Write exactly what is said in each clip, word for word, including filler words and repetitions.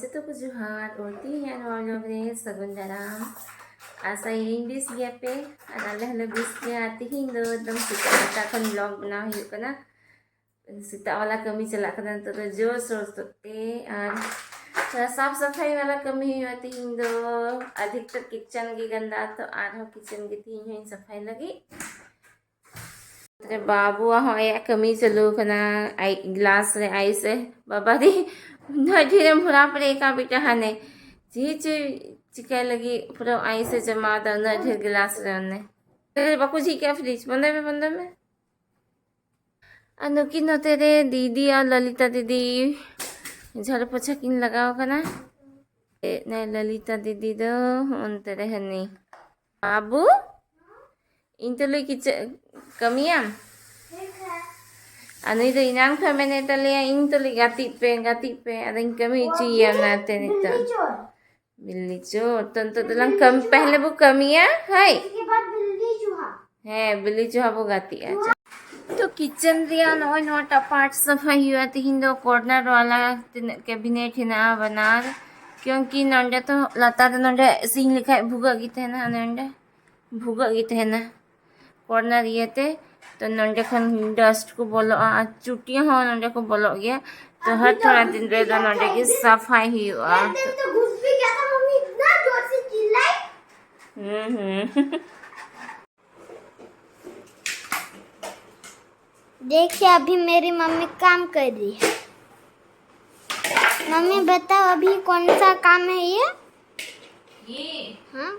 ᱡᱚᱛᱚ ᱠᱚ ᱡᱚᱦᱟᱨ, ᱟᱨ ᱛᱮᱦᱮᱧᱟᱜ ᱱᱚᱣᱟ vlog ᱨᱮ ᱥᱟᱹᱜᱩᱱ ᱫᱟᱨᱟᱢ᱾ ᱟᱥᱟᱭᱟᱹᱧ ᱵᱮᱥ ᱜᱮᱭᱟᱯᱮ, ᱟᱨ ᱟᱞᱮ ᱦᱚᱸᱞᱮ ᱵᱮᱥ ᱜᱮᱭᱟ᱾ ᱛᱮᱦᱮᱧ ᱫᱚ ᱮᱠᱫᱚᱢ ᱥᱮᱛᱟᱜ ᱥᱮᱛᱟᱜ ᱠᱷᱚᱱ vlog ᱵᱮᱱᱟᱣ ᱦᱩᱭᱩᱜ ᱠᱟᱱᱟ᱾ ᱥᱮᱛᱟᱜ ᱵᱟᱞᱟ ᱠᱟᱹᱢᱤ ᱪᱟᱞᱟᱜ ᱠᱟᱱᱟ ᱱᱤᱛᱚᱜ ᱫᱚ ᱡᱳᱨ ᱥᱳᱨ ᱛᱮ, ᱟᱨ ᱛᱷᱚᱲᱟ ᱥᱟᱯ ᱥᱟᱯᱷᱟᱭ ᱵᱟᱞᱟ ᱠᱟᱹᱢᱤ ᱦᱩᱭᱩᱜᱼᱟ ᱛᱮᱦᱮᱧ ᱫᱚ᱾ ᱟᱫᱷᱤᱠᱛᱚᱨ kitchen ᱜᱮ ᱜᱟᱱᱫᱟ, ᱛᱚ ᱟᱨᱦᱚᱸ kitchen ᱜᱮ ᱛᱮᱦᱮᱧ ᱦᱚᱸᱧ ᱥᱟᱯᱷᱟᱭ ᱞᱟᱹᱜᱤᱫ᱾ ᱨᱮ ᱵᱟᱹᱵᱩᱣᱟᱜ ᱦᱚᱸ ᱟᱭᱟᱜ ᱠᱟᱹᱢᱤ ᱪᱟᱹᱞᱩ ᱠᱟᱱᱟ᱾ ᱟᱭ glass ᱨᱮ ice ᱮ, ᱵᱟᱵᱟ ᱨᱮ, ᱩᱱᱟᱹᱜ ᱰᱷᱮᱨᱮᱢ ᱵᱷᱚᱨᱟᱣ ᱯᱮᱨᱮᱡ ᱟᱠᱟᱫ ᱵᱮᱴᱟ ᱦᱟᱱᱮ ᱪᱮᱫ ᱪᱚᱭ ᱪᱤᱠᱟᱹᱭ ᱞᱟᱹᱜᱤᱫ ᱯᱩᱨᱟᱹ ice ᱮ ᱡᱚᱢᱟᱣ ᱮᱫᱟ ᱩᱱᱟᱹᱜ ᱰᱷᱮᱨ glass ᱨᱮ᱾ ᱚᱱᱮ ᱵᱟᱠᱚ ᱡᱷᱤᱡ ᱠᱟᱜᱼᱟ fridge, ᱵᱚᱱᱫᱚᱭ ᱢᱮ, ᱵᱚᱱᱫᱚᱭ ᱢᱮ᱾ ᱟᱨ ᱱᱩᱠᱤᱱ ᱱᱚᱛᱮ ᱨᱮ ᱫᱤᱫᱤ ᱟᱨ ᱞᱚᱞᱤᱛᱟ ᱫᱤᱫᱤ ᱡᱷᱟᱲᱩ ᱯᱳᱪᱷᱟ ᱠᱤᱱ ᱞᱟᱜᱟᱣ ᱠᱟᱱᱟ᱾ ᱮ, ᱱᱮ ᱞᱚᱞᱤᱛᱟ ᱫᱤᱫᱤ ᱫᱚ ᱚᱱᱛᱮ ᱨᱮ ᱦᱟᱹᱱᱤ᱾ ᱵᱟᱹᱵᱩ, ᱤᱧ ᱛᱩᱞᱩᱡ ᱠᱤᱪᱟᱹ ᱠᱟᱹᱢᱤᱭᱟᱢ? ᱟᱨ ᱱᱩᱭ ᱫᱚ ᱮᱱᱟᱱ ᱠᱷᱚᱱ ᱢᱮᱱᱮᱫ ᱛᱟᱞᱮᱭᱟ, "ᱤᱧ ᱛᱩᱞᱩᱡ ᱜᱟᱛᱮᱜ ᱯᱮ, ᱜᱟᱛᱮᱜ ᱯᱮ", ᱟᱫᱚᱧ ᱠᱟᱹᱢᱤ ᱦᱚᱪᱚᱭᱮᱭᱟ ᱚᱱᱟᱛᱮ ᱱᱤᱛᱚᱜ᱾ ᱵᱤᱞᱤ ᱪᱳᱨ, ᱛᱚ ᱱᱤᱛᱚᱜ ᱫᱚᱞᱟᱝ ᱠᱟᱹᱢ-, ᱯᱮᱦᱞᱮ ᱵᱚ ᱠᱟᱹᱢᱤᱭᱟ, ᱦᱳᱭ? ᱦᱮᱸ, ᱵᱤᱞᱤ ᱪᱩᱦᱟ ᱵᱚ ᱜᱟᱛᱮᱜᱼᱟ᱾ ᱛᱚ kitchen ᱨᱮᱭᱟᱜ ᱱᱚᱜᱼᱚᱭ ᱱᱚᱣᱟᱴᱟᱜ part ᱥᱟᱯᱷᱟᱭ ᱦᱩᱭᱩᱜᱼᱟ ᱛᱮᱦᱮᱧ ᱫᱚ, corner ᱣᱟᱞᱟ ᱛᱤᱱᱟᱹᱜ cabinet ᱦᱮᱱᱟᱜᱼᱟ ᱵᱟᱱᱟᱨ, ᱠᱤᱭᱚᱱᱠᱤ ᱱᱚᱸᱰᱮ ᱛᱚ ᱞᱟᱛᱟᱨ ᱨᱮ ᱱᱚᱸᱰᱮ ᱥᱤᱧ ᱞᱮᱠᱷᱟᱡ ᱵᱷᱩᱜᱟᱹᱜ ᱜᱮ ᱛᱟᱦᱮᱱᱟ, ᱱᱚᱸᱰᱮ ᱵᱷᱩᱜᱟᱹᱜ ᱜᱮ ᱛᱟᱦᱮᱱᱟ corner ᱤᱭᱟᱹᱛᱮ᱾ ᱛᱚ ᱱᱚᱸᱰᱮ ᱠᱷᱚᱱ dust ᱠᱚ ᱵᱚᱞᱚᱜᱼᱟ ᱟᱨ ᱪᱩᱴᱤ ᱦᱚᱸ ᱱᱚᱸᱰᱮ ᱠᱚ ᱵᱚᱞᱚᱜ ᱜᱮᱭᱟ᱾ ᱛᱚ ᱦᱟᱨ ᱛᱷᱚᱲᱟ ᱫᱤᱱ ᱨᱮᱫᱚ ᱱᱚᱸᱰᱮ ᱜᱮ ᱥᱟᱯᱷᱟᱭ ᱦᱩᱭᱩᱜᱼᱟ᱾ एक दिन तो घुस भी गया था मम्मी, इतना जोर से चिल्लाई। हम्म, हम्म। देखिए, अभी मेरी मम्मी काम कर रही है। मम्मी, बताओ, अभी कौन सा काम है ये? ये हाँ।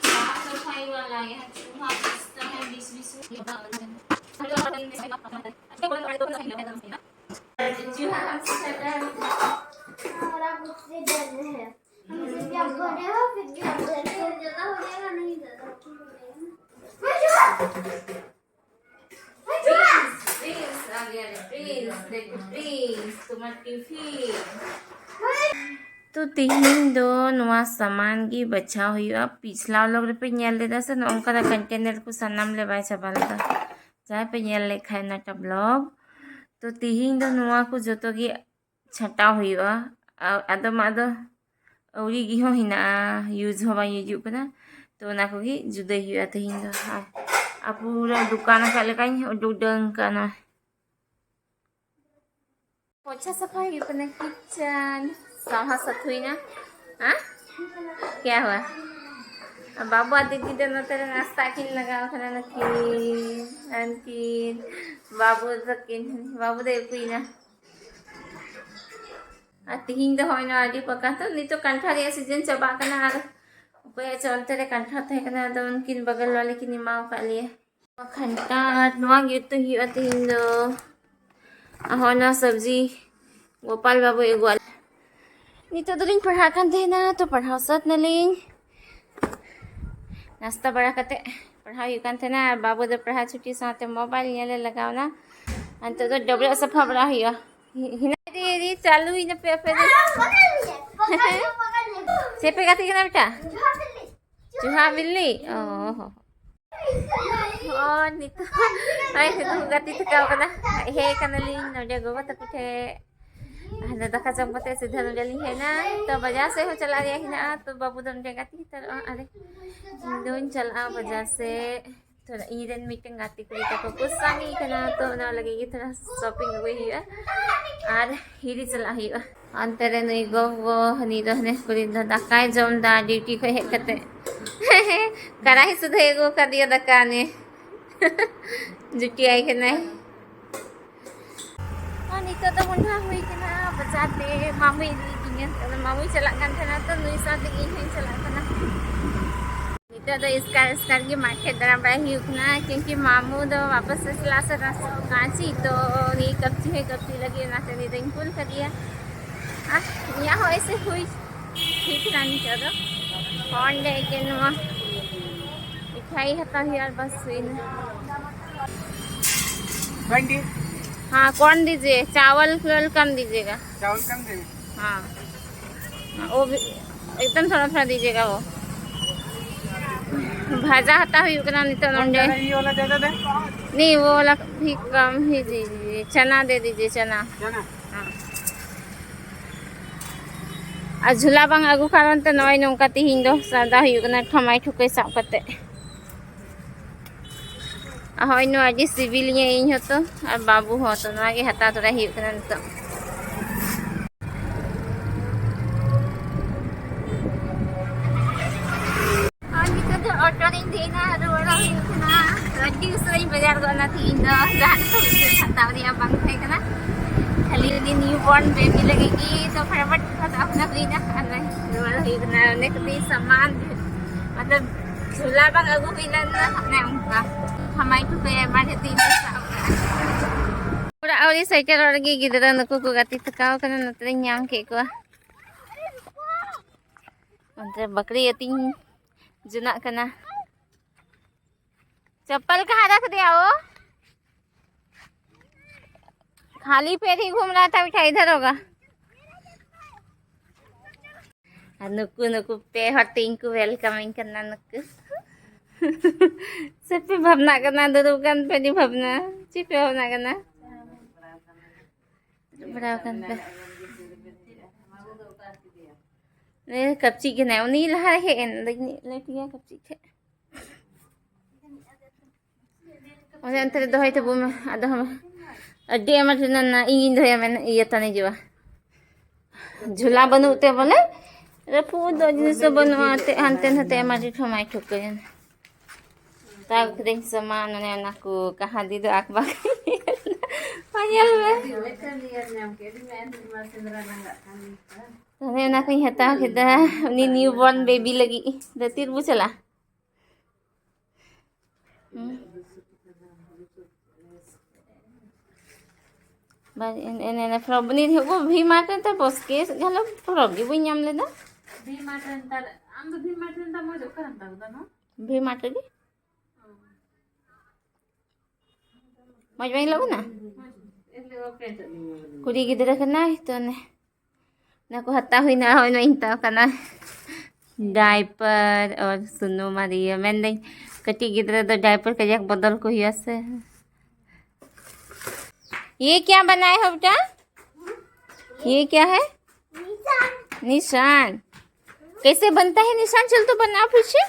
साफ सफाई वाला, यहाँ चूहा घुसता है बीच बीच में। चूहा हमसे डरता है। और आप उससे डर रहे हैं। हम फिर भी आप बड़े हो, फिर भी आप डर रहे हो। ज्यादा हो जाएगा, नहीं ज्यादा। प्रिंस आ गया रे, प्रिंस, देखो, प्रिंस, तुम्हारा टिफिन। ᱛᱚ ᱛᱤᱦᱤᱧ ᱫᱚ ᱱᱚᱣᱟ ᱥᱟᱢᱟᱱ ᱜᱮ ᱵᱟᱪᱷᱟᱣ ᱦᱩᱭᱩᱜᱼᱟ᱾ ᱯᱤᱪᱷᱞᱟ vlog ᱨᱮᱯᱮ ᱧᱮᱞ ᱞᱮᱫᱟ ᱥᱮ, ᱱᱚᱜᱼᱚ ᱱᱚᱝᱠᱟᱱᱟᱜ container ᱠᱚ ᱥᱟᱱᱟᱢ ᱞᱮ ᱵᱟᱭ ᱪᱟᱵᱟ ᱞᱮᱫᱟ᱾ ᱡᱟᱦᱟᱸᱭ ᱯᱮ ᱧᱮᱞ ᱞᱮᱫ ᱠᱷᱟᱱ ᱚᱱᱟᱴᱟᱜ vlog, ᱛᱚ ᱛᱤᱦᱤᱧ ᱫᱚ ᱱᱚᱣᱟ ᱠᱚ ᱡᱚᱛᱚ ᱜᱮ ᱪᱷᱟᱴᱟᱣ ᱦᱩᱭᱩᱜᱼᱟ᱾ ᱟᱫᱚ ᱢᱟ ᱟᱫᱚ ᱟᱹᱣᱲᱤ ᱜᱮ ᱦᱚᱸ ᱦᱮᱱᱟᱜᱼᱟ, use ᱦᱚᱸ ᱵᱟᱝ use ᱚᱜ ᱠᱟᱱᱟ᱾ ᱛᱚ ᱚᱱᱟ ᱠᱚᱜᱮ ᱡᱩᱫᱟᱹᱭ ᱦᱩᱭᱩᱜᱼᱟ ᱛᱮᱦᱮᱧ ᱫᱚ᱾ ᱟᱨ, ᱟᱨ ᱯᱩᱨᱟᱹ ᱫᱚᱠᱟᱱ ᱟᱠᱟᱫ ᱞᱮᱠᱟᱧ ᱩᱰᱩᱠ ᱰᱟᱹᱝ ᱠᱟᱱᱟ᱾ ᱯᱚᱪᱷᱟ ᱥᱟᱯᱷᱟ ᱦᱩᱭᱩᱜ ᱠᱟᱱᱟ, kitchen ᱥᱟᱯᱷᱟ ᱥᱟᱹᱛ ᱦᱩᱭᱱᱟ᱾ ᱦᱮᱸ, ᱠᱭᱟ ᱦᱩᱣᱟ? ᱵᱟᱹᱵᱩ ᱟᱨ ᱫᱤᱫᱤ ᱫᱚ ᱱᱚᱛᱮ ᱨᱮ ᱱᱟᱥᱛᱟ ᱠᱤᱱ ᱞᱟᱜᱟᱣ ᱠᱟᱱᱟ ᱱᱩᱠᱤᱱ, ᱩᱱᱠᱤᱱ ᱵᱟᱹᱵᱩ ᱛᱟᱹᱠᱤᱱ, ᱵᱟᱹᱵᱩ ᱫᱚᱭ ᱩᱛᱩᱭᱮᱱᱟ᱾ ᱟᱨ ᱛᱤᱦᱤᱧ ᱫᱚ ᱦᱚᱸᱜᱼᱚᱭ ᱱᱚᱣᱟ ᱟᱹᱰᱤ ᱯᱟᱠᱟ, ᱛᱚ ᱱᱤᱛᱚᱜ ᱠᱟᱱᱴᱷᱟᱲ ᱨᱮᱭᱟᱜ season ᱪᱟᱵᱟᱜ ᱠᱟᱱᱟ᱾ ᱟᱨ ᱚᱠᱚᱭᱟᱜ ᱪᱚ ᱚᱱᱛᱮ ᱨᱮ ᱠᱟᱱᱴᱷᱟᱲ ᱛᱟᱦᱮᱸ ᱠᱟᱱᱟ, ᱟᱫᱚ ᱩᱱᱠᱤᱱ ᱵᱟᱜᱟᱞ ᱣᱟᱞᱤ ᱠᱤᱱ ᱮᱢᱟᱣ ᱟᱠᱟᱫ ᱞᱮᱭᱟ᱾ ᱠᱷᱟᱱᱴᱟᱲ, ᱱᱚᱣᱟ ᱜᱮ ᱩᱛᱩ ᱦᱩᱭᱩᱜᱼᱟ ᱛᱤᱦᱤᱧ ᱫᱚ᱾ ᱟᱨ ᱦᱚᱸᱜᱼᱚᱭ ᱱᱚᱣᱟ ᱥᱚᱵᱽᱡᱤ ᱜᱳᱯᱟᱞ ᱵᱟᱹᱵᱩᱭ ᱟᱹᱜᱩᱣᱟᱫ ᱞᱮ᱾ ᱱᱤᱛᱚᱜ ᱫᱚᱞᱤᱧ ᱯᱟᱲᱦᱟᱜ ᱠᱟᱱ ᱛᱟᱦᱮᱱᱟ, ᱛᱚ ᱯᱟᱲᱦᱟᱣ ᱥᱟᱹᱛ ᱱᱟᱞᱤᱧ᱾ ᱱᱟᱥᱛᱟ ᱵᱟᱲᱟ ᱠᱟᱛᱮ ᱯᱟᱲᱦᱟᱣ ᱦᱩᱭᱩᱜ ᱠᱟᱱ ᱛᱟᱦᱮᱱᱟ, ᱟᱨ ᱵᱟᱹᱵᱩ ᱫᱚ ᱯᱟᱲᱦᱟᱣ ᱪᱷᱩᱴᱤ ᱥᱟᱶᱛᱮ mobile ᱧᱮᱞ ᱮ ᱞᱟᱜᱟᱣ ᱮᱱᱟ᱾ ᱟᱨ ᱱᱤᱛᱚᱜ ᱫᱚ ᱰᱟᱹᱵᱽᱨᱟᱹᱜ ᱥᱟᱯᱷᱟ ᱵᱟᱲᱟ ᱦᱩᱭᱩᱜᱼᱟ᱾ ᱦᱤ-, ᱦᱤᱱᱟᱹ ᱨᱮ ᱪᱟᱹᱞᱩᱭᱮᱱᱟ ᱯᱮ ᱟᱯᱮ ᱫᱚ᱾ ᱪᱮᱫ ᱯᱮ ᱜᱟᱛᱮᱜ ᱠᱟᱱᱟ ᱵᱮᱴᱟ? ᱪᱩᱦᱟ ᱵᱤᱞᱤ? ᱚ ᱦᱚ᱾ ᱦᱚᱸ, ᱱᱤᱛᱚᱜ ᱦᱚᱸᱜᱼᱚᱭ ᱱᱩᱠᱩ ᱜᱟᱛᱮ ᱛᱟᱠᱚ ᱠᱟᱱᱟ᱾ ᱦᱮᱡ ᱠᱟᱱᱟᱞᱤᱧ ᱱᱚᱰᱮ ᱜᱚᱜᱚ ᱛᱟᱠᱚ ᱴᱷᱮᱡ᱾ ᱦᱟᱱᱮ ᱫᱟᱠᱟ ᱡᱚᱢ ᱠᱟᱛᱮ ᱥᱤᱫᱷᱟᱹ ᱱᱚᱰᱮ ᱞᱤᱧ ᱦᱮᱡ ᱮᱱᱟ᱾ ᱛᱚ ᱵᱟᱡᱟᱨ ᱥᱮᱫ ᱦᱚᱸ ᱪᱟᱞᱟᱜ ᱨᱮᱭᱟᱜ ᱦᱮᱱᱟᱜᱼᱟ᱾ ᱛᱚ ᱵᱟᱹᱵᱩ ᱫᱚ ᱱᱚᱰᱮ ᱜᱟᱛᱮ ᱦᱟᱛᱟᱲᱚᱜᱼᱟ᱾ ᱟᱨ ᱤᱧ ᱫᱚᱧ ᱪᱟᱞᱟᱜᱼᱟ ᱵᱟᱡᱟᱨ ᱥᱮᱫ᱾ ᱛᱷᱚᱲᱟ ᱤᱧ ᱨᱮᱱ ᱢᱤᱫᱴᱮᱱ ᱜᱟᱛᱮ ᱠᱩᱲᱤ ᱛᱟᱠᱚ ᱠᱚ ᱥᱟᱸᱜᱮ ᱠᱟᱱᱟ, ᱛᱚ ᱚᱱᱟ ᱞᱟᱹᱜᱤᱫ ᱜᱮ ᱛᱷᱚᱲᱟ shopping ᱟᱹᱜᱩᱭ ᱦᱩᱭᱩᱜᱼᱟ ᱟᱨ ᱦᱤᱨᱤ ᱪᱟᱞᱟᱜ ᱦᱩᱭᱩᱜᱼᱟ᱾ ᱚᱱᱛᱮ ᱨᱮ ᱱᱩᱭ ᱜᱚᱜᱚ, ᱦᱟᱹᱱᱤ ᱫᱚ ᱦᱟᱱᱮ ᱠᱩᱲᱤ ᱫᱚ ᱫᱟᱠᱟᱭ ᱡᱚᱢ ᱫᱟ duty ᱠᱷᱚᱡ ᱦᱮᱡ ᱠᱟᱛᱮ᱾ ᱠᱟᱨᱟᱦᱤ ᱥᱩᱫᱷᱟᱹᱭ ᱟᱹᱜᱩ ᱠᱟᱫᱮᱭᱟ ᱫᱟᱠᱟ ᱱᱤᱭᱮ᱾ ᱡᱩᱴᱤ ᱟᱭ ᱠᱟᱱᱟᱭ᱾ ᱟᱨ ᱱᱤᱛᱚᱜ ᱫᱚ ᱢᱚᱦᱰᱟ ᱦᱩᱭ ᱠᱟᱱᱟ ᱵᱟᱡᱟᱨ ᱛᱮ, ᱢᱟᱢᱩᱭ ᱤᱫᱤᱭᱮᱫᱤᱧᱟ᱾ ᱟᱫᱚ ᱢᱟᱢᱩᱭ ᱪᱟᱞᱟᱜ ᱠᱟᱱ ᱛᱟᱦᱮᱱᱟ, ᱛᱚ ᱱᱩᱭ ᱥᱟᱶ ᱛᱮᱜᱮ ᱤᱧ ᱦᱚᱸᱧ ᱪᱟᱞᱟᱜ ᱠᱟᱱᱟ᱾ ᱱᱤᱛᱚᱜ ᱫᱚ ᱮᱥᱠᱟᱨ ᱮᱥᱠᱟᱨ ᱜᱮ market ᱫᱟᱬᱟ ᱵᱟᱲᱟᱭ ᱦᱩᱭᱩᱜ ᱠᱟᱱᱟ, ᱠᱤᱭᱩᱸᱠᱤ ᱢᱟᱢᱩ ᱫᱚ ᱣᱟᱯᱟᱥ ᱮ ᱪᱟᱞᱟᱜᱼᱟ ᱥᱮ ᱨᱟᱸᱪᱤ, ᱛᱚ ᱩᱱᱤ ᱠᱟᱹᱢᱪᱤ ᱦᱚᱸᱭ ᱠᱟᱹᱢᱪᱤ ᱞᱟᱹᱜᱤᱫ, ᱚᱱᱟᱛᱮ ᱩᱱᱤ ᱫᱚᱧ ᱠᱩᱞ ᱠᱟᱫᱮᱭᱟ᱾ ᱟᱨ ᱤᱧᱟᱹᱜ ᱦᱚᱸ ᱮᱥᱮ ᱦᱩᱭ ᱴᱷᱤᱠ ᱱᱟ ᱱᱤᱛᱚᱜ ᱫᱚ᱾ ᱚᱸᱰᱮ ᱜᱮ ᱱᱚᱣᱟ ᱢᱤᱴᱷᱟᱭ ᱦᱟᱛᱟᱣ ᱦᱩᱭᱩᱜᱼᱟ, ᱟᱨ ᱵᱟᱥ ᱦᱩᱭᱱᱟ᱾ बंटी। हाँ, कौन दीजिए? चावल वेल कम दीजिएगा। चावल कम देंगे। हाँ, वो भी एकदम थोड़ा थोड़ा दीजिएगा। वो ᱵᱷᱟᱡᱟ ᱦᱟᱛᱟᱣ ᱦᱩᱭᱩᱜ ᱠᱟᱱᱟ ᱱᱤᱛᱚᱜ ᱱᱚᱰᱮ। ये वाला ज़्यादा दे। नहीं, वो वाला भी कम ही दीजिए, चना दे दीजिए, चना। चना। हाँ। ᱟᱨ ᱡᱷᱚᱞᱟ ᱵᱟᱝ ᱟᱹᱜᱩ ᱠᱟᱨᱚᱱ ᱛᱮ ᱱᱚᱜᱼᱚᱭ ᱱᱚᱝᱠᱟ ᱛᱤᱦᱤᱧ ᱫᱚ ᱥᱟᱫᱟ ᱦᱩᱭᱩᱜ ᱠᱟᱱᱟ, ᱴᱷᱟᱢᱟᱭ ᱴᱷᱩᱠᱟᱹᱭ ᱥᱟᱵ ᱠᱟᱛᱮ᱾ ᱟᱨ ᱦᱚᱸᱜᱼᱚᱭ ᱱᱚᱣᱟ ᱟᱹᱰᱤ ᱥᱤᱵᱤᱞᱤᱧᱟᱹ ᱤᱧ ᱦᱚᱸᱛᱚ, ᱟᱨ ᱵᱟᱹᱵᱩ ᱦᱚᱸ ᱛᱚ᱾ ᱱᱚᱣᱟ ᱜᱮ ᱦᱟᱛᱟᱣ ᱛᱚᱨᱟᱭ ᱦᱩᱭᱩᱜ ᱠᱟᱱᱟ ᱱᱤᱛᱚᱜ᱾ ᱟᱨ ᱱᱤᱛᱚᱜ ᱫᱚ ᱚᱴᱳ ᱨᱤᱧ ᱫᱮᱡ ᱮᱱᱟ, ᱨᱩᱣᱟᱹᱲᱚᱜ ᱦᱩᱭᱩᱜ ᱠᱟᱱᱟ᱾ ᱟᱹᱰᱤ ᱩᱥᱟᱹᱨᱟᱧ ᱵᱟᱡᱟᱨ ᱜᱚᱫ ᱮᱱᱟ ᱛᱤᱦᱤᱧ ᱫᱚ, ᱡᱟᱦᱟᱸ ᱱᱤᱛᱚᱜ ᱩᱭᱦᱟᱹᱨ ᱦᱟᱛᱟᱣ ᱨᱮᱭᱟᱜ ᱵᱟᱝ ᱛᱟᱦᱮᱸ ᱠᱟᱱᱟ᱾ ᱠᱷᱟᱹᱞᱤ ᱩᱱᱤ ᱱᱤᱭᱩ ᱵᱚᱨᱱ ᱵᱮᱵᱤ ᱞᱟᱹᱜᱤᱫ ᱜᱮ ᱛᱚ ᱯᱷᱟᱴᱟᱯᱷᱟᱴ ᱦᱟᱛᱟᱣ ᱠᱟᱛᱮ ᱦᱩᱭᱱᱟ᱾ ᱟᱨ ᱱᱚᱜᱼᱚᱭ ᱨᱩᱣᱟᱹᱲ ᱦᱩᱭᱩᱜ ᱠᱟᱱᱟ᱾ ᱚᱸᱰᱮ ᱠᱷᱚᱱᱤᱧ ᱥᱟᱢᱟᱱ, ᱢᱚᱛᱞᱚᱵ, ᱡᱷᱚᱞᱟ ᱵᱟᱝ ᱟᱹᱜᱩ ᱦᱩᱭ ᱞᱮᱱᱟ, ᱚᱱᱮ ᱚᱱᱠᱟ᱾ ᱦᱟᱢᱟᱭ ᱴᱷᱩᱠᱟᱹᱭ ᱟᱭᱢᱟ ᱰᱷᱮᱨ ᱫᱤᱱ ᱨᱮ ᱥᱟᱵ ᱠᱟᱜᱼᱟ᱾ ᱚᱲᱟᱜ ᱟᱹᱣᱨᱤ ᱥᱮᱴᱮᱨᱚᱜ ᱨᱮᱜᱮ ᱜᱤᱫᱽᱨᱟᱹ ᱱᱩᱠᱩ ᱠᱚ ᱜᱟᱛᱮ ᱛᱷᱟᱠᱟᱣ ᱠᱟᱱᱟ, ᱱᱚᱛᱮ ᱨᱤᱧ ᱧᱟᱢ ᱠᱮᱫ ᱠᱚᱣᱟ᱾ ᱚᱱᱛᱮ ᱵᱟᱠᱲᱤ ᱟᱹᱛᱤᱧ ᱡᱚᱱᱟᱜ ᱠᱟᱱᱟ᱾ चप्पल कहाँ रख दिया वो? खाली पैर ही घूम रहा था, उठा इधर होगा। ᱟᱨ ᱱᱩᱠᱩ, ᱱᱩᱠᱩ ᱯᱮ ᱦᱚᱲ ᱛᱤᱧ ᱠᱚ welcome ᱤᱧ ᱠᱟᱱᱟ ᱱᱩᱠᱩ᱾ ᱥᱮ ᱯᱮ ᱵᱷᱟᱵᱽᱱᱟᱜ ᱠᱟᱱᱟ? ᱫᱩᱲᱩᱵ ᱠᱟᱱ ᱯᱮ ᱟᱹᱰᱤ ᱵᱷᱟᱵᱽᱱᱟ᱾ ᱪᱮᱫ ᱯᱮ ᱵᱷᱟᱵᱽᱱᱟᱜ ᱠᱟᱱᱟ? ᱫᱩᱲᱩᱵ ᱵᱟᱲᱟ ᱟᱠᱟᱱ ᱯᱮ᱾ ᱮ, ᱠᱟᱯᱪᱤ ᱠᱟᱱᱟᱭ᱾ ᱩᱱᱤ ᱞᱟᱦᱟ ᱦᱮᱡ ᱮᱱ᱾ ᱟᱫᱚᱧ ᱞᱟᱹᱭ ᱴᱷᱤᱠ ᱜᱮᱭᱟ, ᱠᱟᱯᱪᱤ ᱴᱷᱮᱡ᱾ ᱚᱱᱮ ᱚᱱᱛᱮ ᱨᱮ ᱫᱚᱦᱚᱭ ᱛᱟᱵᱚ ᱢᱮ᱾ ᱟᱫᱚ ᱦᱚᱸ ᱟᱹᱰᱤ ᱟᱭᱢᱟ ᱰᱷᱮᱨ ᱱᱟ-, ᱤᱧᱤᱧ ᱫᱚᱦᱚᱭᱟ, ᱢᱮᱱ ᱤᱭᱟᱹ ᱛᱟᱱᱮ ᱡᱚᱜᱼᱟ᱾ ᱡᱷᱚᱞᱟ ᱵᱟᱹᱱᱩᱜ ᱛᱮ ᱵᱚᱞᱮ ᱨᱟᱹᱯᱩᱫ ᱫᱚ ᱡᱤᱱᱤᱥ ᱫᱚ ᱵᱟᱹᱱᱩᱜᱼᱟ, ᱮᱱᱛᱮᱫ ᱦᱟᱱᱛᱮ ᱱᱟᱛᱮ ᱟᱭᱢᱟ ᱰᱷᱮᱨ ᱴᱷᱚᱢᱟᱭ ᱴᱷᱩᱠᱟᱹᱭᱮᱱ᱾ ᱛᱟᱣ ᱠᱤᱫᱟᱹᱧ ᱥᱟᱢᱟᱱ, ᱚᱱᱮ ᱚᱱᱟ ᱠᱚ ᱠᱟᱦᱟᱸ ᱫᱤ ᱫᱚ ᱟᱸᱠ ᱵᱟᱸᱠ ᱢᱟ ᱧᱮᱞ ᱢᱮ᱾ ᱛᱟᱦᱞᱮ ᱚᱱᱟ ᱠᱚᱧ ᱦᱟᱛᱟᱣ ᱠᱮᱫᱟ ᱩᱱᱤ ᱱᱤᱭᱩ ᱵᱚᱨᱱ ᱵᱮᱵᱤ ᱞᱟᱹᱜᱤᱫ᱾ ᱫᱟᱹᱛᱤ ᱨᱮᱵᱚ ᱪᱟᱞᱟᱜᱼᱟ᱾ ᱦᱩᱸ᱾ ᱵᱟᱨ-، ᱮᱱ-, ᱮᱱ-, ᱮᱱ-, ᱯᱷᱨᱚᱠ ᱵᱚᱱᱤ ᱦᱩᱭᱩᱜ ᱠᱚ ᱵᱷᱤ ᱢᱟᱨᱴ ᱨᱮ ᱛᱟᱯᱚᱥ ᱠᱮᱥ ᱡᱟᱦᱟᱸ ᱯᱷᱨᱚᱠ ᱜᱮ ᱵᱟᱹᱧ ᱧᱟᱢ ᱞᱮᱫᱟ᱾ ᱵᱷᱤ ᱢᱟᱨᱴ ᱨᱮ ᱱᱮᱛᱟᱨ, ᱟᱢ ᱫᱚ ᱵᱷᱤ ᱢᱟᱨᱴ ᱨᱮ ᱱᱮᱛᱟᱨ ᱢᱚᱡᱽ ᱚᱠᱟᱨᱮᱢ ᱦᱟᱛᱟᱣ ᱠᱮᱫᱟ ᱱᱚᱣᱟ? ᱵᱷᱤ ᱢᱟᱨᱴ ᱨᱮᱜᱮ᱾ ᱢᱚᱡᱽ ᱵᱟᱹᱧ ᱞᱟᱹᱜᱩᱱᱟ? ᱠᱩᱲᱤ ᱜᱤᱫᱽᱨᱟᱹ ᱠᱟᱱᱟᱭ ᱛᱚ, ᱚᱱᱮ ᱚᱱᱟ ᱠᱚ ᱦᱟᱛᱟᱣ ᱦᱩᱭᱱᱟ᱾ ᱦᱳᱭ, ᱱᱚᱣᱟᱧ ᱦᱟᱛᱟᱣ ᱠᱟᱱᱟ, diaper ᱟᱨ ᱥᱩᱱᱩᱢ ᱟᱨ ᱤᱭᱟᱹ᱾ ᱢᱮᱱᱫᱟᱹᱧ, ᱠᱟᱹᱴᱤᱡ ᱜᱤᱫᱽᱨᱟᱹ ᱫᱚ diaper ᱠᱟᱡᱟᱠ ᱵᱚᱫᱚᱞ ᱠᱚ ᱦᱩᱭᱩᱜᱼᱟ ᱥᱮ᱾ ये क्या बनाए हो बेटा? ये क्या है? निशान। कैसे बनता है निशान? चल तो बनाओ फिर से।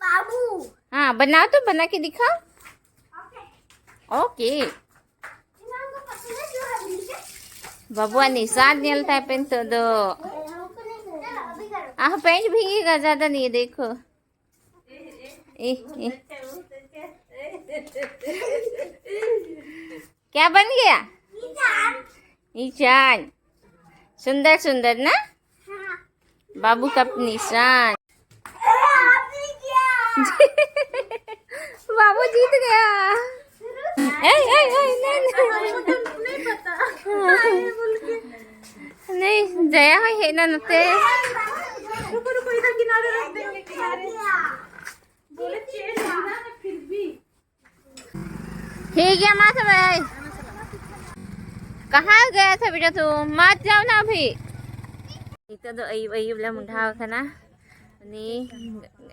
बाबू। हाँ, बनाओ तो, बना के दिखाओ। ओके। बाबू निशान ᱧᱮᱞ ᱛᱟᱭ ᱯᱮ ᱱᱤᱛᱚᱜ ᱫᱚ। ᱟᱦ, ᱯᱮᱱᱴ ᱵᱷᱤᱸᱜᱤᱜᱟ ᱡᱟᱫᱟ ᱱᱤᱭᱟᱹ ᱫᱮᱠᱷᱳ। ᱮ, ᱮ। क्या बन गया? निशान। सुंदर सुंदर ना? बाबू का निशान। बाबू जीत गया। ए, ए, ए, नहीं, नहीं। नहीं, जया है, है ना नते। रुको, रुको, इधर किनारे रख देंगे, किनारे। बोले चेंज होना है फिर भी। ठीक है, मा तबे। कहाँ गया था बेटा तू? मत जाओ ना अभी। ᱱᱤᱛᱚᱜ ᱫᱚ ᱟᱹᱭᱩᱵ ᱟᱹᱭᱩᱵ ᱞᱮ ᱢᱚᱰᱷᱟᱣ ᱟᱠᱟᱱᱟ᱾ ᱩᱱᱤ,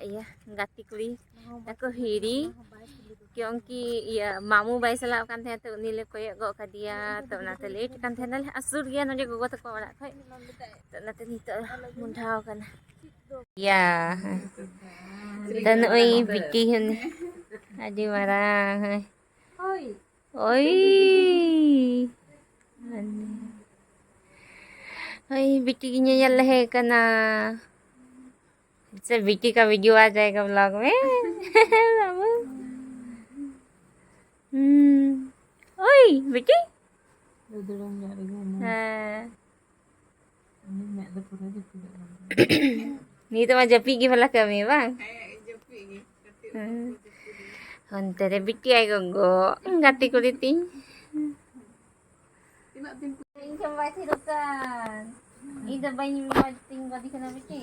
ᱤᱭᱟᱹ, ᱜᱟᱛᱮ ᱠᱩᱲᱤ ᱛᱟᱠᱚ ᱦᱤᱨᱤ, ᱠᱤᱭᱚᱱᱠᱤ, ᱤᱭᱟᱹ, ᱢᱟᱢᱩ ᱵᱟᱭ ᱪᱟᱞᱟᱣ ᱠᱟᱱ ᱛᱟᱦᱮᱸᱫ, ᱛᱚ ᱩᱱᱤ ᱞᱮ ᱠᱚᱭᱚᱜ ᱜᱚᱫ ᱠᱟᱫᱮᱭᱟ, ᱛᱚ ᱚᱱᱟᱛᱮ ᱞᱮᱴ ᱠᱟᱱ ᱛᱟᱦᱮᱸ ᱱᱟᱞᱮ᱾ ᱟᱨ ᱥᱩᱨ ᱜᱮᱭᱟ ᱱᱚᱰᱮ ᱜᱚᱜᱚ ᱛᱟᱠᱚ ᱚᱲᱟᱜ ᱠᱷᱚᱡ, ᱛᱚ ᱚᱱᱟᱛᱮ ᱱᱤᱛᱚᱜ ᱢᱚᱰᱷᱟᱣ ᱟᱠᱟᱱᱟ᱾ ᱭᱟ, ᱛᱚ ᱱᱚᱜᱼᱚᱭ ᱵᱤᱴᱤ ᱦᱚᱸ ᱟᱹᱰᱤ ᱢᱟᱨᱟᱝ᱾ ᱦᱳᱭ᱾ ᱳᱭ᱾ ᱳᱭ, ᱵᱤᱴᱤ ᱜᱮ ᱧᱮᱧᱮᱞ ᱞᱮ ᱦᱮᱡ ᱠᱟᱱᱟ᱾ ᱥᱮ ᱵᱤᱴᱤ ᱠᱟ ᱵᱷᱤᱰᱤᱭᱳ ᱟ ᱡᱟᱭᱮᱜᱟ ᱵᱞᱚᱜ ᱢᱮ᱾ ᱵᱟᱵᱩ᱾ ᱦᱩᱸ᱾ ᱳᱭ, ᱵᱤᱴᱤ᱾ ᱦᱮᱸ᱾ ᱱᱤᱛᱚᱜ ᱢᱟ ᱡᱟᱹᱯᱤᱫ ᱜᱮ ᱵᱷᱟᱞᱟ ᱠᱟᱹᱢᱤ, ᱵᱟᱝ? ᱦᱮᱸ᱾ ᱚᱱᱛᱮ ᱨᱮ ᱵᱤᱴᱤ ᱟᱡ ᱜᱚᱜᱚ, ᱜᱟᱛᱮ ᱠᱩᱲᱤ ᱛᱤᱧ᱾ ᱤᱧ ᱴᱷᱮᱱ ᱵᱟᱭ ᱛᱷᱤᱨᱚᱜ ᱠᱟᱱ᱾ ᱤᱧ ᱫᱚ ᱵᱟᱹᱧ ᱢᱚᱡᱽ ᱛᱤᱧ ᱵᱟᱹᱫᱤ ᱠᱟᱱᱟ ᱵᱤᱴᱤ᱾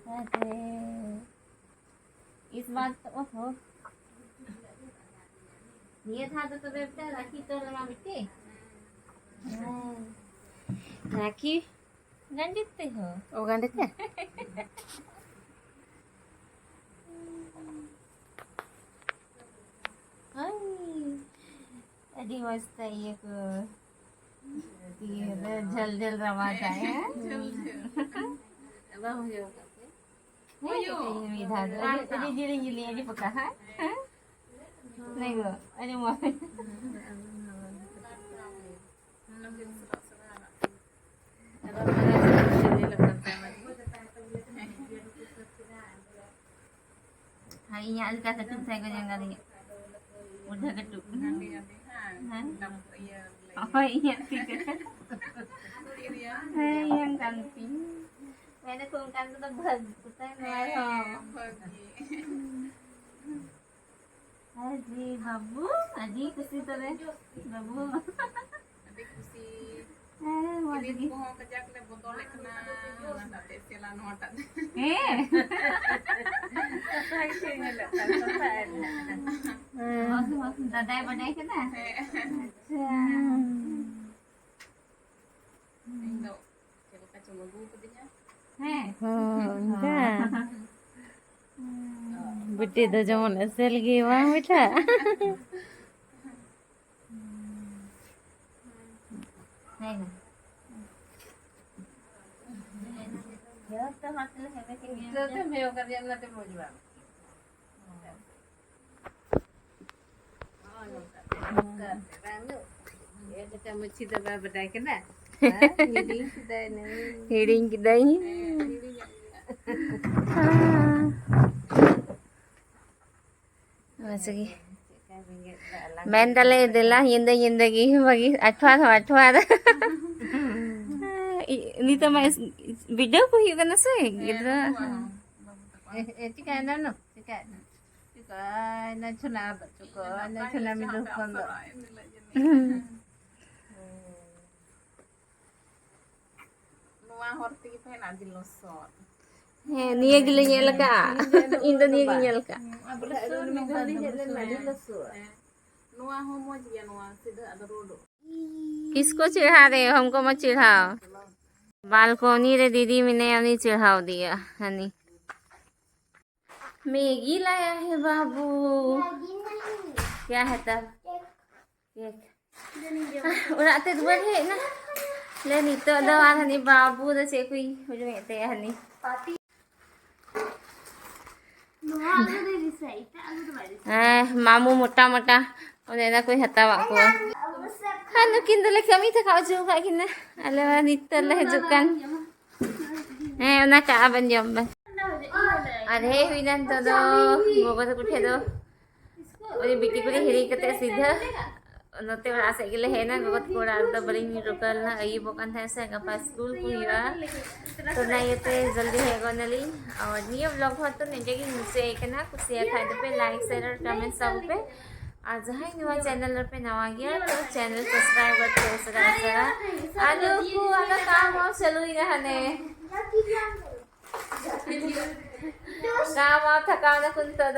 ᱦᱮᱸ ᱥᱮ᱾ ᱤᱥ ᱵᱟᱨ ᱛᱚ, ᱳᱦᱳ᱾ ᱱᱤᱭᱟᱹ ᱫᱷᱟᱣ ᱫᱚ ᱛᱚᱵᱮ ᱢᱤᱫᱴᱟᱝ ᱨᱟᱠᱷᱤ ᱛᱚᱞ ᱟᱢᱟ ᱵᱤᱴᱤ᱾ ᱦᱮᱸ᱾ ᱨᱟᱠᱷᱤ ᱜᱟᱸᱰᱮ ᱛᱮ ᱦᱚᱸ᱾ ᱳ, ᱜᱟᱸᱰᱮ ᱛᱮ? ᱦᱳᱭ᱾ ᱟᱹᱰᱤ ᱢᱚᱡᱽ ᱛᱮ ᱤᱭᱟᱹ ᱠᱚ᱾ ᱤᱭᱟᱹ ᱫᱚ ᱡᱷᱟᱹᱞ ᱡᱷᱟᱹᱞ ᱨᱟᱢᱟ ᱛᱟᱭ, ᱦᱮᱸ? ᱡᱷᱟᱹᱞ ᱡᱷᱟᱹᱞ᱾ ᱵᱟᱝ ᱦᱩᱭᱩᱜ ᱠᱟᱱ ᱛᱤᱧ᱾ ᱦᱮᱸ, ᱦᱩᱭᱩᱜ᱾ ᱢᱤᱫ ᱫᱷᱟᱣ ᱫᱚ᱾ ᱟᱹᱰᱤ, ᱟᱹᱰᱤ ᱡᱤᱞᱤᱧ ᱡᱤᱞᱤᱧ, ᱟᱹᱰᱤ ᱯᱚᱴᱟ, ᱦᱮᱸ? ᱦᱮᱸ? ᱱᱮᱜᱚ, ᱟᱹᱰᱤ ᱢᱚᱡᱽ᱾ ᱟᱫᱚ ᱚᱱᱟ ᱥᱤᱵᱤᱞ ᱠᱟᱱ ᱛᱟᱭ ᱢᱟ᱾ ᱟᱨ ᱤᱧᱟᱹᱜ ᱞᱮᱠᱟ ᱠᱟᱹᱴᱩᱵ ᱛᱟᱦᱮᱸ ᱠᱚ ᱡᱟᱸᱜᱟ ᱨᱮᱭᱟᱜ᱾ ᱵᱩᱰᱷᱟᱹ ᱠᱟᱹᱴᱩᱵ᱾ ᱦᱮᱸ? ᱦᱮᱸ? ᱦᱮᱸ? ᱰᱟᱵ-, ᱤᱭᱟᱹ, ᱦᱳᱭ, ᱤᱧᱟᱹᱜ ᱛᱤ ᱠᱟᱱᱟ᱾ ᱦᱮᱸ, ᱤᱧᱟᱹᱜ ᱠᱟᱱ ᱛᱤᱧ᱾ ᱢᱮᱱᱟᱠᱚ ᱚᱱᱠᱟᱱ ᱠᱚᱫᱚ ᱵᱷᱟᱹᱜᱤ ᱠᱚ ᱛᱟᱦᱮᱱᱟ᱾ ᱦᱮᱸ, ᱵᱷᱟᱹᱜᱤ᱾ ᱟᱨ ᱡᱤ ᱵᱟᱹᱵᱩ, ᱟᱹᱰᱤ ᱠᱩᱥᱤ ᱛᱚᱵᱮ, ᱵᱟᱹᱵᱩ᱾ ᱟᱹᱰᱤ ᱠᱩᱥᱤ᱾ ᱦᱮᱸ, ᱢᱚᱡᱽ ᱠᱤᱨᱤᱧ ᱜᱮ᱾ ᱠᱚᱦᱚᱸ ᱠᱟᱡᱟᱠ ᱞᱮ ᱵᱚᱫᱚᱞᱮᱫ ᱠᱟᱱᱟ, ᱦᱟᱱᱟᱴᱟᱜ ᱛᱮ ᱪᱮᱞᱟ ᱱᱚᱣᱟᱴᱟᱜ ᱛᱮ᱾ ᱦᱮᱸ᱾ ᱠᱟᱛᱷᱟ ᱜᱮ ᱧᱮᱞᱚᱜ ᱠᱟᱱ, ᱠᱟᱛᱷᱟ ᱟᱨ ᱦᱮᱸ᱾ ᱵᱟᱹᱦᱩ, ᱵᱟᱹᱦᱩ, ᱫᱟᱫᱟᱭ ᱵᱟᱰᱟᱭ ᱠᱮᱫᱟ? ᱦᱮᱸ᱾ ᱟᱪᱪᱷᱟ᱾ ᱤᱧ ᱫᱚ ᱪᱮᱫ ᱞᱮᱠᱟ ᱪᱚᱢ ᱟᱹᱜᱩ ᱠᱟᱫᱤᱧᱟ᱾ ᱦᱮᱸ᱾ ᱦᱚᱸ, ᱚᱱᱠᱟ᱾ ᱦᱮᱸ᱾ ᱵᱤᱴᱤ ᱫᱚ ᱡᱮᱢᱚᱱ ᱮᱥᱮᱞ ᱜᱮ ᱵᱟᱝ ᱵᱩᱡᱷᱟᱹᱜ? ᱦᱮᱸ᱾ ᱡᱚᱛᱚ ᱦᱚᱲ ᱛᱮᱞᱮ ᱦᱮᱢᱮ ᱠᱮᱫ ᱢᱮᱭᱟ᱾ ᱡᱚᱛᱚ ᱦᱮᱢᱮ ᱠᱟᱫ ᱢᱮᱭᱟ, ᱚᱱᱟᱛᱮ ᱢᱚᱡᱽ ᱵᱟᱝ᱾ ᱱᱚᱝᱠᱟ ᱛᱮ, ᱱᱚᱝᱠᱟ ᱛᱮ, ᱵᱟᱝ ᱫᱚ? ᱮ ᱞᱮᱠᱟ ᱢᱟᱹᱪᱷᱤ ᱫᱚ ᱵᱟᱭ ᱵᱟᱰᱟᱭ ᱠᱟᱱᱟ᱾ ᱦᱮᱸ, ᱦᱤᱲᱤᱧ ᱠᱮᱫᱟᱭ ᱱᱩᱭ᱾ ᱦᱤᱲᱤᱧ ᱠᱮᱫᱟᱭ᱾ ᱦᱮᱸ, ᱦᱤᱲᱤᱧᱚᱜ ᱜᱮᱭᱟ᱾ ᱢᱚᱡᱽ ᱜᱮ᱾ ᱪᱮᱫ ᱞᱮᱠᱟ ᱵᱮᱸᱜᱮᱫ ᱫᱟ, ᱟᱞᱟᱝ ᱢᱮᱱ ᱫᱟᱞᱮ, ᱫᱮᱞᱟ ᱧᱤᱫᱟᱹ, ᱧᱤᱫᱟᱹ ᱜᱮ ᱵᱷᱟᱹᱜᱤ, ᱟᱴᱷᱣᱟᱨ ᱦᱚᱸ ᱟᱴᱷᱣᱟᱨ᱾ ᱱᱤᱛᱚᱜ ᱢᱟ ᱵᱤᱰᱟᱹᱣ ᱠᱚ ᱦᱩᱭᱩᱜ ᱠᱟᱱᱟ ᱥᱮ, ᱦᱮᱸ, ᱜᱤᱫᱽᱨᱟᱹ᱾ ᱩᱱᱠᱩᱣᱟᱜ ᱦᱚᱸ, ᱵᱟᱹᱵᱩ ᱛᱟᱠᱚᱣᱟᱜ᱾ ᱮ, ᱮ, ᱪᱤᱠᱟᱹᱭᱮᱱᱟ ᱱᱩ? ᱪᱤᱠᱟᱹᱭᱮᱱᱟ? ᱪᱤᱠᱟᱹᱭᱮᱱᱟ ᱪᱷᱳᱱᱟ ᱫᱚ? ᱪᱤᱠᱟᱹᱭᱮᱱᱟ ᱪᱷᱳᱱᱟ ᱢᱤᱫ ᱦᱚᱯᱚᱱ ᱫᱚ? ᱱᱚᱣᱟ ᱦᱚᱨ ᱛᱮᱜᱮ ᱛᱟᱦᱮᱱᱟ ᱟᱹᱰᱤ ᱞᱚᱥᱚᱫ᱾ ᱦᱮᱸ, ᱱᱤᱭᱟᱹ ᱜᱮᱞᱮ ᱧᱮᱞ ᱟᱠᱟᱫᱼᱟ᱾ ᱤᱧ ᱫᱚ ᱱᱤᱭᱟᱹ ᱜᱤᱧ ᱧᱮᱞ ᱟᱠᱟᱫᱼᱟ᱾ ᱦᱮᱸ, ᱱᱚᱣᱟ ᱦᱚᱸ ᱢᱚᱡᱽ ᱜᱮᱭᱟ, ᱱᱚᱣᱟ ᱥᱤᱫᱷᱟᱹ ᱟᱫᱚ ᱨᱳᱰᱚᱜ᱾ किसको चिढ़ा रहे हो? हमको मत चिढ़ाओ। बालकनी रे दीदी मैंने अभी चिढ़ाओ दिया, हनी। मैगी लाया है बाबू। क्या है तब? केक। ᱚᱲᱟᱜ ᱛᱮ ᱫᱩᱣᱟᱹᱨ ᱦᱮᱡ ᱮᱱᱟ᱾ ᱞᱮ ᱱᱤᱛᱚᱜ ᱫᱚ ᱟᱨ ᱦᱟᱹᱱᱤ ᱵᱟᱹᱵᱩ ᱫᱚ ᱪᱮᱫ ᱠᱚᱭ ᱦᱩᱡᱩᱢᱮᱫ ᱛᱟᱭᱟ ᱦᱟᱹᱱᱤ᱾ ᱱᱚᱣᱟ ᱟᱹᱞᱩ ᱫᱚᱭ ᱫᱤᱥᱟᱹᱭᱟ, ᱮᱴᱟᱜ ᱟᱹᱞᱩ ᱫᱚ ᱵᱟᱭ ᱫᱤᱥᱟᱹᱭᱟ᱾ ᱦᱮᱸ, ᱢᱟᱢᱩ ᱢᱚᱴᱟ ᱢᱚᱴᱟ ᱚᱱᱮ ᱚᱱᱟ ᱠᱚᱭ ᱦᱟᱛᱟᱣᱟᱫ ᱠᱚᱣᱟ᱾ ᱟᱨ ᱱᱩᱠᱤᱱ ᱫᱚᱞᱮ ᱠᱟᱹᱢᱤ ᱛᱷᱟᱠᱟᱣ ᱦᱚᱪᱚ ᱟᱠᱟᱫ ᱠᱤᱱᱟ᱾ ᱟᱞᱮ ᱢᱟ ᱱᱤᱛᱚᱜ ᱞᱮ ᱦᱤᱡᱩᱜ ᱠᱟᱱ᱾ ᱦᱮᱸ, ᱚᱱᱟ ᱠᱟᱜᱼᱟ ᱵᱮᱱ ᱡᱚᱢ ᱵᱮᱱ᱾ ᱟᱨ ᱦᱮᱡ ᱦᱩᱭᱱᱟ ᱱᱤᱛᱚᱜ ᱫᱚ ᱜᱚᱜᱚ ᱛᱟᱠᱚ ᱴᱷᱮᱡ ᱫᱚ᱾ ᱩᱱᱤ ᱵᱤᱴᱤ ᱠᱚᱞᱮ ᱦᱤᱨᱤ ᱠᱟᱛᱮ ᱥᱤᱫᱷᱟᱹ ᱱᱚᱛᱮ ᱚᱲᱟᱜ ᱥᱮᱫ ᱜᱮᱞᱮ ᱦᱮᱡ ᱮᱱᱟ᱾ ᱜᱚᱜᱚ ᱛᱟᱠᱚ ᱚᱲᱟᱜ ᱨᱮᱫᱚ ᱵᱟᱹᱞᱤᱧ ᱨᱩᱠᱟᱹ ᱞᱮᱱᱟ, ᱟᱹᱭᱩᱵᱚᱜ ᱠᱟᱱ ᱛᱟᱦᱮᱸᱫ ᱥᱮ, ᱜᱟᱯᱟ ᱥᱠᱩᱞ ᱠᱚ ᱦᱩᱭᱩᱜᱼᱟ᱾ ᱛᱚ ᱚᱱᱟ ᱤᱭᱟᱹᱛᱮ ᱡᱚᱞᱫᱤ ᱦᱮᱡ ᱜᱚᱫ ᱱᱟᱞᱤᱧ᱾ ᱟᱨ ᱱᱤᱭᱟᱹ ᱵᱞᱚᱜ ᱦᱚᱸ ᱛᱚ ᱱᱤᱝᱠᱟᱹ ᱜᱤᱧ ᱢᱩᱪᱟᱹᱫ ᱮᱫ ᱠᱟᱱᱟ᱾ ᱠᱩᱥᱤᱭᱟᱜ ᱠᱷᱟᱡ ᱫᱚᱯᱮ ᱞᱟᱭᱤᱠ, ᱥᱮᱭᱟᱨ ᱟᱨ ᱠᱚᱢᱮᱱᱴ ᱛᱟᱵᱚ ᱯᱮ᱾ ᱟᱨ ᱡᱟᱦᱟᱸᱭ ᱱᱚᱣᱟ ᱪᱮᱱᱮᱞ ᱨᱮᱯᱮ ᱱᱟᱣᱟ ᱜᱮᱭᱟ ᱛᱚ ᱪᱮᱱᱮᱞ ᱥᱟᱵᱥᱠᱨᱟᱭᱤᱵ ᱠᱟᱛᱮ ᱩᱥᱟᱹᱨᱟ ᱩᱥᱟᱹᱨᱟ᱾ ᱟᱨ ᱱᱩᱠᱩ ᱟᱫᱚ ᱠᱟᱢ ᱦᱚᱸ ᱪᱟᱹᱞᱩᱭᱮᱱᱟ ᱦᱟᱱᱮ᱾ ᱠᱟᱢ ᱟᱨ ᱛᱷᱟᱠᱟᱣ ᱱᱟᱠᱚ ᱱᱤᱛᱚᱜ ᱫᱚ᱾